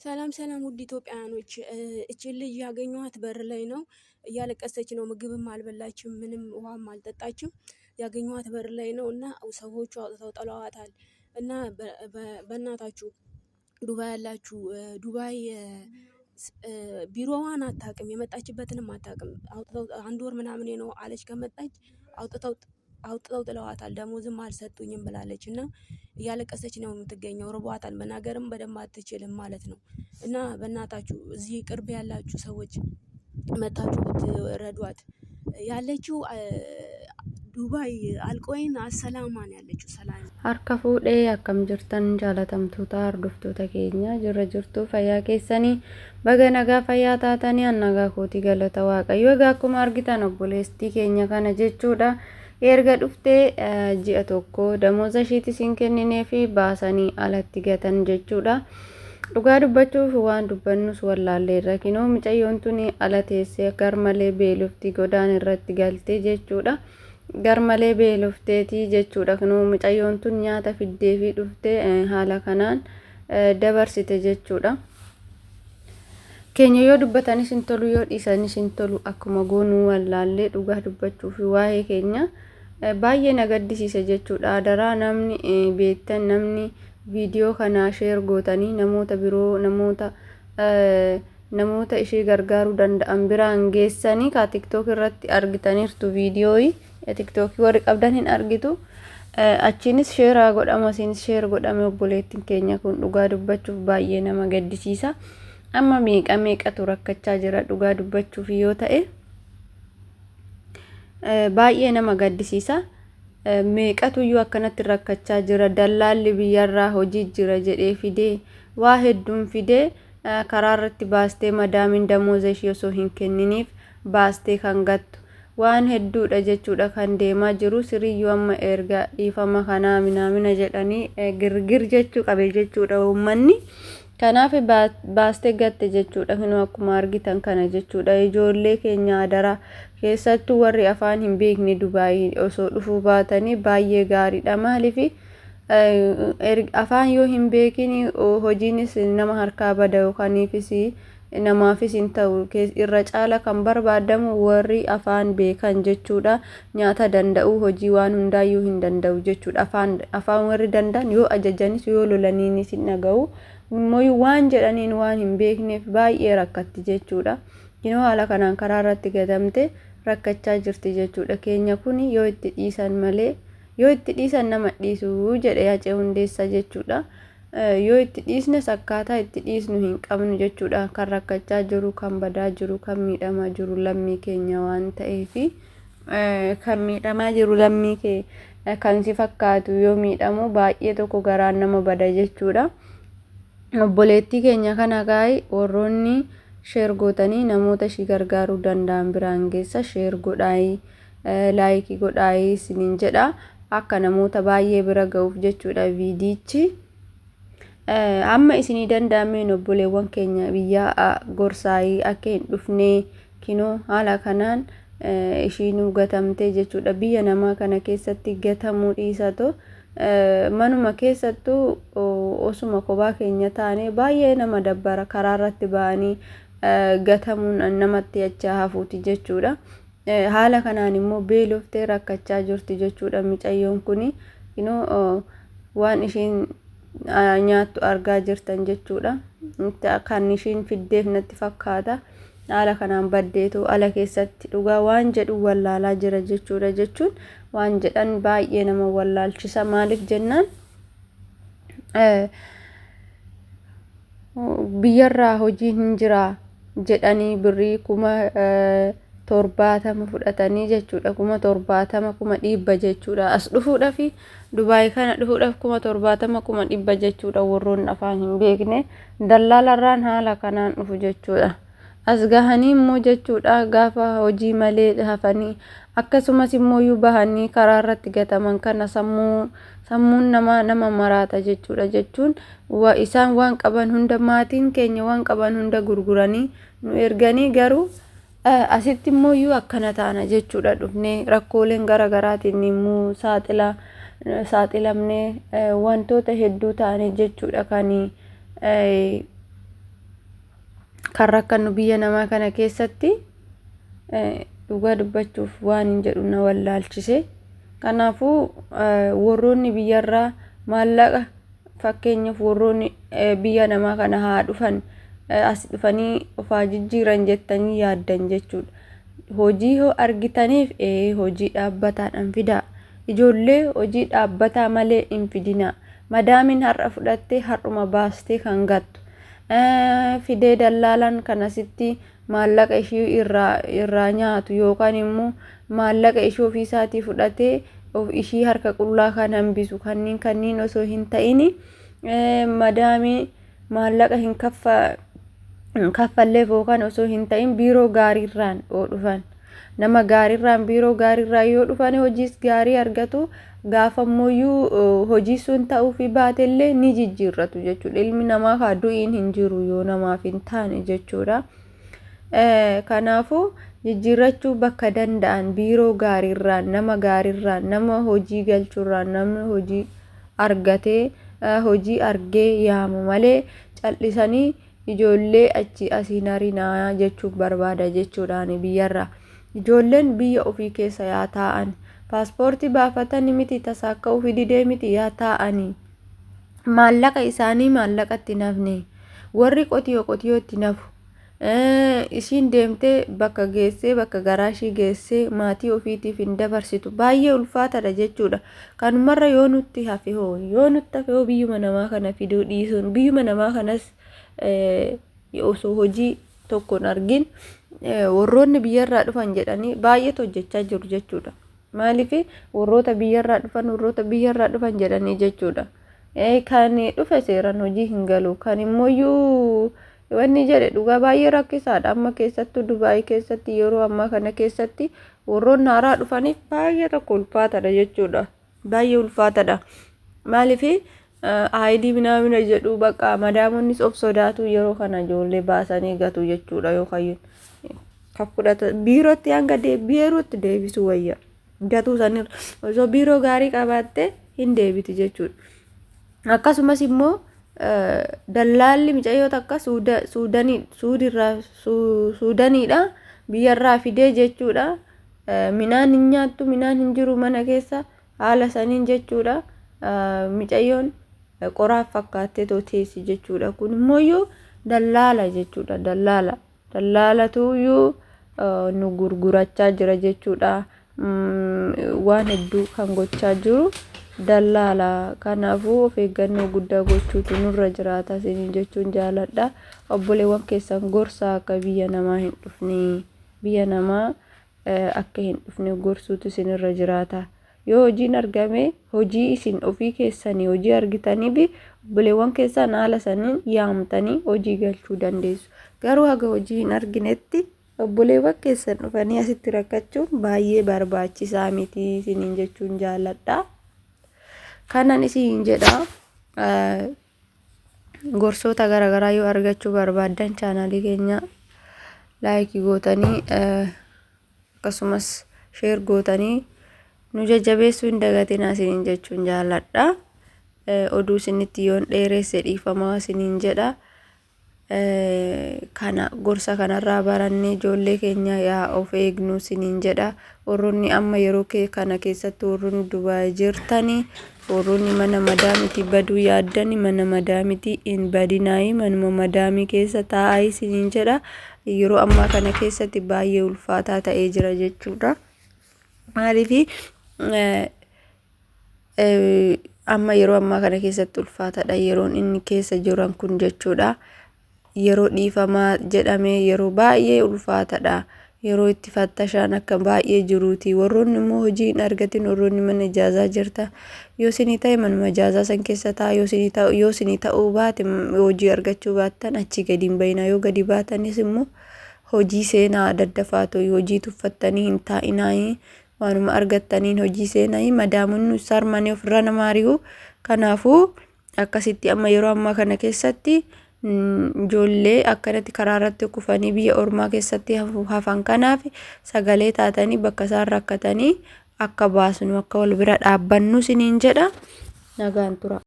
ሰላም ሰላም ውድ ኢትዮጵያውያኖች፣ እችን ልጅ ያገኘኋት በር ላይ ነው። እያለቀሰች ነው። ምግብም አልበላችም፣ ምንም ውሃም አልጠጣችም። ያገኘኋት በር ላይ ነው እና ሰዎቹ አውጥተው ጥለዋታል። እና በእናታችሁ ዱባይ ያላችሁ፣ ዱባይ ቢሮዋን አታውቅም፣ የመጣችበትንም አታውቅም። አውጥተው አንድ ወር ምናምን ነው አለች ከመጣች፣ አውጥተው አውጥተው ጥለዋታል። ደሞዝም አልሰጡኝም ብላለች እና እያለቀሰች ነው የምትገኘው። ርቧታል። መናገርም በደንብ አትችልም ማለት ነው። እና በእናታችሁ እዚህ ቅርብ ያላችሁ ሰዎች መታችሁ ብትረዷት። ያለችው ዱባይ አልቆይን አሰላማ ነው ያለችው። ሰላም Harka fuudhee akkam jirtan, jaalatamtoota hordoftoota keenya? Jirra jirtu, fayyaa keessanii? Baga nagaa fayyaa taatanii. An nagaa kootii, galata Waaqayyo. Egaa akkuma argitan obboleettii keenya kana jechuudha, erga dhuftee ji'a tokko, damooza ishiitis hin kenninee fi baasanii alatti gatan jechuudha. Dhugaa dubbachuuf waan dubbannus wallaalleerra. Kinoo mucayyoon tuni ala teessee garmalee beelofti, godaan irratti galtee jechuudha. Garmalee beelofteetii jechuudha. Kinoo mucayyoon tun nyaata fiddee fi dhuftee haala kanaan dabarsite jechuudha. Keenya yoo dubbatanis hin tolu, yoo dhiisanis hin tolu, akkuma goonuu wallaallee. Dhugaa dubbachuuf waa'ee keenya baay'ee na gaddisiisa jechuudha. Adaraa namni beektan, namni viidiyoo kanaa share gootanii namoota biroo, namoota ishee gargaaruu danda'an biraan geessanii. Kaa TikTok irratti argitaniirtu, viidiyoo TikTokii warri qabdan hin argitu. Achiinis share godhama, asiinis share godhame. Obboleettiin keenya kun dhugaa dubbachuuf baay'ee nama gaddisiisa. Amma meeqa meeqatu rakkachaa jira, dhugaa dubbachuuf yoo ta'e baay'ee nama gaddisiisa. Meeqatuyyuu akkanatti rakkachaa jira. Dallaalli biyyarraa hojii jira jedhee fidee, waa hedduun fidee, karaa irratti baastee, madaamiin damooza ishee osoo hin kenniniif baastee kan gattu waan hedduudha jechuudha kan deemaa jiru. Siriyyuu amma erga dhiifama kanaa minaamina jedhanii girgir jechuu qabe jechuudha uummanni. Kanaaf baastee gatte jechuudha. Kunoo akkuma argitan kana jechuudha. Ijoollee keenya adaraa, keessattuu warri afaan hin beekne Dubaayii osoo dhufuu baatanii baay'ee gaariidha. Maaliif, afaan yoo hin beekin hojiinis nama harkaa bada, yookaaniifis namaafis hin ta'u. Irra caala kan barbaadamu warri afaan beekan jechuudha. Nyaata danda'u, hojii waan hundaayyuu hin danda'u jechuudha. Afaan warri danda'an yoo ajajanis yoo lolaniinis hin dhaga'u. Immoo waan jedhaniin waan hin beekneef baay'ee rakkatti jechuudha. Yeroo haala kanaan karaa irratti gatamte rakkachaa jirti jechuudha. Keenya kun yoo itti dhiisan malee, yoo itti dhiisan nama dhiisu jedhe Hacee Hundeessaa jechuudha. Yoo itti dhiisnes akkaataa itti dhiisnu hin qabnu jechuudha. Kan rakkachaa jiru, kan badaa jiru, kan miidhamaa jiru lammii keenya waan ta'eef, kan miidhamaa jiru lammii kee kan si fakkaatu yoo miidhamu baay'ee tokko garaan nama bada jechuudha. Obboleettii keenya kana gaa'ii warroonni share gootanii namoota ishii gargaaruu danda'an biraan geessa. Share godhaayii, like godhaayii isiniin jedha, akka namoota baay'ee bira ga'uuf jechuudha viidiyichi. Amma isinii danda'ameen obboleewwan keenya biyyaa gorsaayii akka hin dhufnee. Kinoo haala kanaan ishiinuu gatamtee jechuudha. Biyya namaa kana keessatti gatamuu dhiisatoo manuma keessattuu osuma kophaa keenya taane baay'ee nama dabbara. Karaa irratti ba'anii gatamuun namatti achaa hafuuti jechuudha. Haala kanaan immoo beeloftee rakkachaa jirti jechuudha micayyoon kuni. Kinoo waan ishiin nyaattu argaa jirtan jechuudha. Kan ishiin fiddeef natti fakkaata. Haala kanaan baddeetu ala keessatti dhugaa waan jedhu wallaalaa jira jechuudha. Jechuun waan jedhan baay'ee nama wallaalchisa. Maaliif jennaan, biyyarraa hojiin hin jiraa jedhanii birrii 70,000 fudhatanii jechuudha. 70,000, 100,000 jechuudha. As dhufuudhaaf, Dubaay kana dhufuudhaaf 70,000, 100,000 jechuudha. Warroonni afaan hin beekne dallaalarraan haala kanaan dhufu jechuudha. As gahanii immoo jechuudha gaafa hojii malee hafanii, akkasumas immoo iyyuu bahanii karaa irratti gataman kana sammuun namaa nama maraata jechuudha. Jechuun isaan waan qaban hunda, maatiin keenya waan qaban hunda gurguranii nu erganii, garuu asitti immoo iyyuu akkana taana jechuudha. Dhufnee rakkooleen gara garaatiin immoo saaxilamnee wantoota hedduu taane jechuudha kan Kan rakkannu biyya namaa kana keessatti dhugaa dubbachuuf waan hin jedhu na wallaalchise. Kanaafuu warroonni biyyarraa maallaqa, fakkeenyaaf warroonni biyya namaa kana haa dhufan, as dhufanii ofaa jijjiiran jettanii yaaddan jechuudha. Hojii yoo argitaniif hojii dhaabbataadhaan fidaa. Ijoollee hojii dhaabbataa malee hin fidinaa. Madaamiin har'a fudhattee har'uma baastee kan gattu. Fidee dallaalaan kan asitti maallaqa ishii irraa nyaatu yookaan immoo maallaqa ishii ofiisaatii fudhatee ishii harka qullaa kan hambisu kanneen osoo hin ta'in, madaamii maallaqa hin kaffalleef yookaan osoo hin ta'in, biiroo gaariirraan yoo dhufan, nama gaariirraan, biiroo gaariirraa yoo dhufan, hojiis gaarii argatu. Gaafa ammoo hojii sun ta'uufi baatellee ni jijjiirratu jechuudha. Ilmi namaa kaa du'iin hin jiru yoo namaaf hin taane jechuudha. Kanaafuu jijjiirrachuu bakka danda'an biiroo gaariirraan, nama gaariirraan, nama hojii galchuurraan, namni hojii argatee hojii argee yaamu malee callisanii ijoollee achi asiin harinaa jechuun barbaada jechuudhaan biyyarraa. Ijoolleen biyya ofii keessa yaa taa'an. Paaspoortii baafatanii miti, tasaa akka ofii didee miti, yaa taa'anii. Maallaqa isaanii maallaqatti nafne. Warri qotiyoo qotiyootti nafu. Ishiin deemtee bakka geessee, bakka garaa ishii geessee maatii ofiitiif hin dabarsitu. Baay'ee ulfaataadha jechuudha. Kanumarra yoo nutti hafe hoo, yoo nutti hafe hoo, biyyuma namaa kana fiduu dhiisuun, biyyuma namaa kanas osoo hojii tokkoon argin warroonni biyyarraa dhufan jedhanii baay'eetu hojjechaa jiru jechuudha. Maaliif warroota biyyarraa dhufan, warroota biyyarraa dhufan jedhanii jechuudha. Kan dhufe seeraan hojii hin galu. Kan immooyyuu wanni jedhe dhugaa baay'ee rakkisaadha. Amma keessattuu Dubaayii keessatti yeroo ammaa kana keessatti warroonni haaraa dhufaniif baay'ee tokko ulfaataadha jechuudha. Baay'ee ulfaataadha. Maaliif ID minaamina jedhu, bakka madaamonnis of sodaatu, yeroo kana ijoollee baasanii gatu jechuudha. Yookaan kan fudhata biirootti hanga biirootti deebisuu wayya. Gatuu sanirra osoo biiroo gaarii qabaatte hin deebiti jechuudha. Akkasumas immoo dallaalli mucayyoo takka Suudanii, Suudirraa, Suudaniidha biyyarraa fidee jechuudha. Midhaan hin nyaattu, midhaan hin jiru mana keessa haala saniin jechuudha. Mucayyoon qoraaf fakkaattee teessi jechuudha. Kun immoo dallaala jechuudha. Dallaala. Dallaalatuyyuu nu gurgurachaa jira jechuudha. Waan hedduu kan gochaa jiru dallaala. Kanaafuu of eeggannoo guddaa gochuutu nurra jiraata isiniin jechuun jaaladha. Obboleewwan keessan gorsaa, akka biyya namaa hin dhufne, biyya namaa akka hin dhufne gorsuutu isinirra jiraata. Yoo hojiin argame, hojii isin ofii keessanii hojii argitanii fi obboleewwan keessan haala saniin yaamtanii hojii galchuu dandeessu. Garuu haga hojii hin arginetti obboleewwan keessan dhufanii asitti rakkachuun baay'ee barbaachisaa miti isiniin jechuun jaaladha. Kanan isiniin jedha. Gorsoota garaagaraa yoo argachuu barbaaddan, chaanaalii keenya like gootanii, akkasumas share gootanii nu jajjabeessuu hin dagatinaa isiniin jechuun jaaladha. Oduu isinitti yoon dheeresse dhiifamaa isiniin jedha. Kana gorsa kanarraa barannee ijoollee keenya yaa of eegnu isiniin jedha. Warroonni amma yeroo kana keessatti, warroonni Dubaay jirtanii, warroonni mana madaamiti baduu yaaddani, mana madaamiti hin badinaayi, manuma madaamii keessa taa'aa isiniin jedha. Yeroo ammaa kana keessatti baay'ee ulfaataa ta'ee jira jechuudha. Maaliif amma yeroo ammaa kana keessatti ulfaataadha yeroon inni keessa jiran kun jechuudha. Yeroo dhiifamaa jedhamee yeroo baay'ee ulfaataadha. Yeroo itti fattashaan akka baay'ee jiruuti. Warroonni immoo hojii hin argatin, warroonni mana ijaazaa jirta. Yoo isinii ta'e manuma ijaazaa san keessa ta'a. Yoo isinii ta'uu baate, hojii argachuu baattan, achii gadi hin bayinaa. Yoo gadi baatanis immoo hojii seenaa daddafaatu, hojii tuffattanii hin taa'inaa. Waanuma argattaniin hojii seenaa, madaamonni sarmanii ofirra nama ari'u. Kanaafuu akkasitti amma yeroo ammaa kana keessatti ijoollee akkanatti karaa irratti kufanii biyya ormaa keessatti hafan kanaaf sagalee taatanii bakka isaan rakkatanii akka baasnu, akka wal bira dhaabbannu isiniin jedha. Nagaan tura.